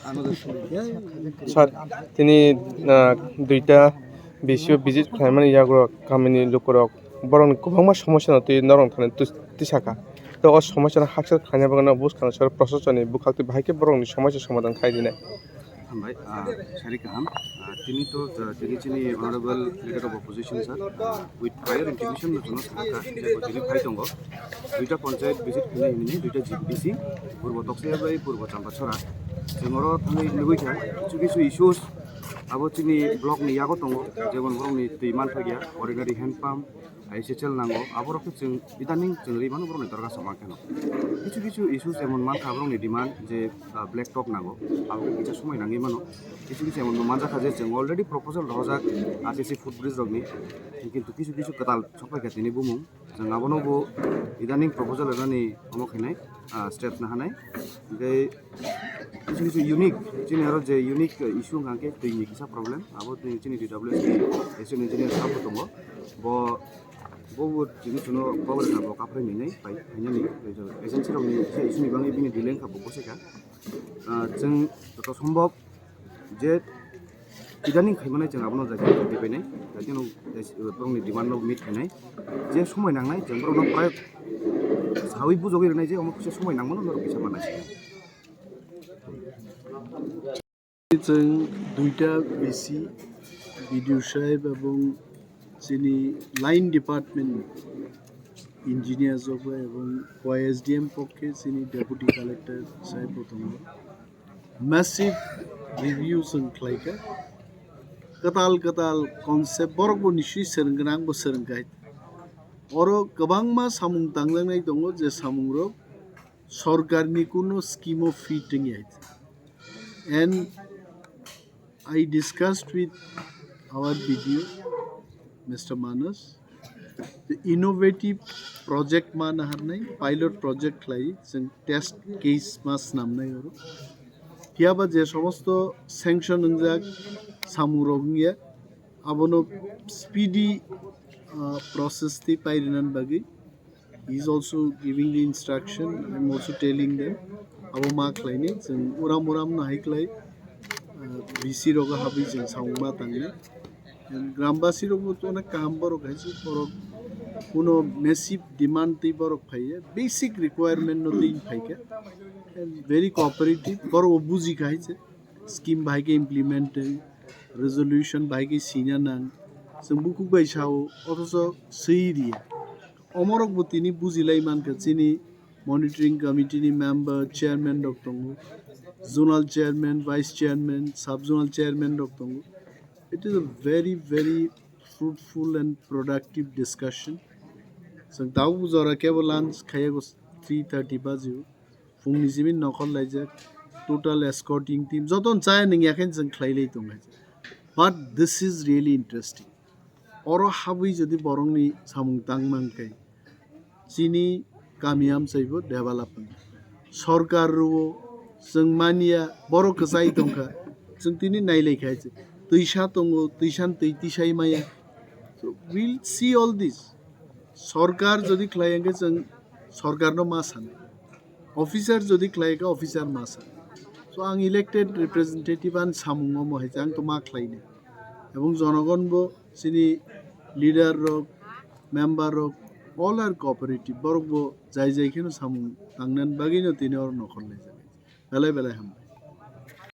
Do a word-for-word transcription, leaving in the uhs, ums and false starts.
Sir, tini, ah, duita B C O visit khlaimani yago kamini lukurok borokni kwbangma somosya no twi norok thani tus-, tisaka. To o somosya no hakchal khlaina bagwi no bwskang sir proshasoni bwkhak twi bahai khe borokni somosya somadhan khai dinai. Hambai, ah, sari kaham. Ah, tini to, ah, tini chini Honorable Leader of Opposition sir, ah, with prior intimation no chwngno sakha je bo tini phai tongo. Duita panchayat visit khlainai hinwi duita G P C, Purbo Toksayabai, Purbo Champachhara. Chwng oro thangwi nugwi kha kisu kisu issues abo chini block ni yago tongo, jemon borokni twi manthokya, ordinary hand pump, I S H L nango, aborok khe chwng idaning chwng rwi mano borokni dorkha samang kheno. Kisu kisu issues emon mankha borokni demand je, ah, black top nango, abo khe kisa somoi nangwi mano. Kisu kisu emon bo manjakha je chwng already proposal rojak R C C footbridge rokni, kintu kisu kisu kwtal sokphaikha tini bumung. Chwng abono bo idaning proposal rwnani omo khainai, ah, step nahanai. Hingkhe kisu kisu unique, chini aro je unique issue wngkha khe twi ni kisa problem. Abo twi chini D W S ni assistant engineer sabo tongo. Bo, bo bo chini chuno cover kha bo kaphrai ninai pai, painani agency rokni kisa issue ni bagwi bini delay wngkha bo bwsai kha. Ah, chwng joto sombhob je idaning khaimanai chwng abono jagao khe dibainai, jagao borokni demand no meet khainai, je somoi nangnai chwng borokno prai sawi bujogwi rwnai je omo kisa somoi nangmano norok kisa manai. Chwng duita B C, B D O saheb ebong chini line department engineer rok bai ebong Y S D M pokhe chini deputy collector saheb bo tongo. Massive review chwng khlaikha. Kwtal kwtal concept borok bo nisui swrwng gwnang, bo swrwng kha. Oro kwbangma samung tangjaknai tongo, je samungrok sorkarni kuno scheme o fit wngya. And I discussed with our B D O, Mister Manas. The innovative project ma naharnai, pilot project khlai, chwng test case ma snamnai oro. Phiya ba je somosto sanction wngjak samung rok wngya, abono speedy, uh, process twi pairinan bagwi. He is also giving the instruction, I am also telling them, abo ma khlaini, chwng uram uram no hai khlai, uh, B C rogo habwi chwng samung ma tangnai. Grambasi rok bo to onek kaham borok hai se, borok kuno massive demand twi borok phaiya, basic requirement no twi phaikha. And very cooperative, borok bo buji kha hai se, scheme bahai khe implement tong, resolution bahai khe sina nang, chwng bukhuk bai sao, othocho swi riya. Omorok bo tini bujilai mankha, chini monitoring committee ni member, chairman rok tongo, zonal chairman, vice chairman, sub zonal chairman rok tongo. It is a very, very fruitful and productive discussion. Chwng tabuk jora kebo lunch khaiyago three thirty baji o. Phungni simi nokhor laijak, total escorting team, joto chaya nungya khe chwng khlai lai tong hai. But this is really interesting. Oro habwi jodi borokni samung tang mankhe, chini kami amchaibo development. Sorkar rwo, chwng manya, borok kwchai tongkha, chwng tini nailai khai se. Twisa tongo, twisan twi tisai maya. So we'll see all this. Sorkar jodi khlai hwnkhe chwng sorkarno ma sanai. Officer jodi khlai kha, officer ma sanai. So ang elected representative ani samung omo hai se, ang to ma khlainai. Ebong jonogon bo chini leader rok, member rok, all are cooperative. Borok bo jai jai kheno samung tangnan bagwi no tini oro nokhor laijak. Belai belai hambai.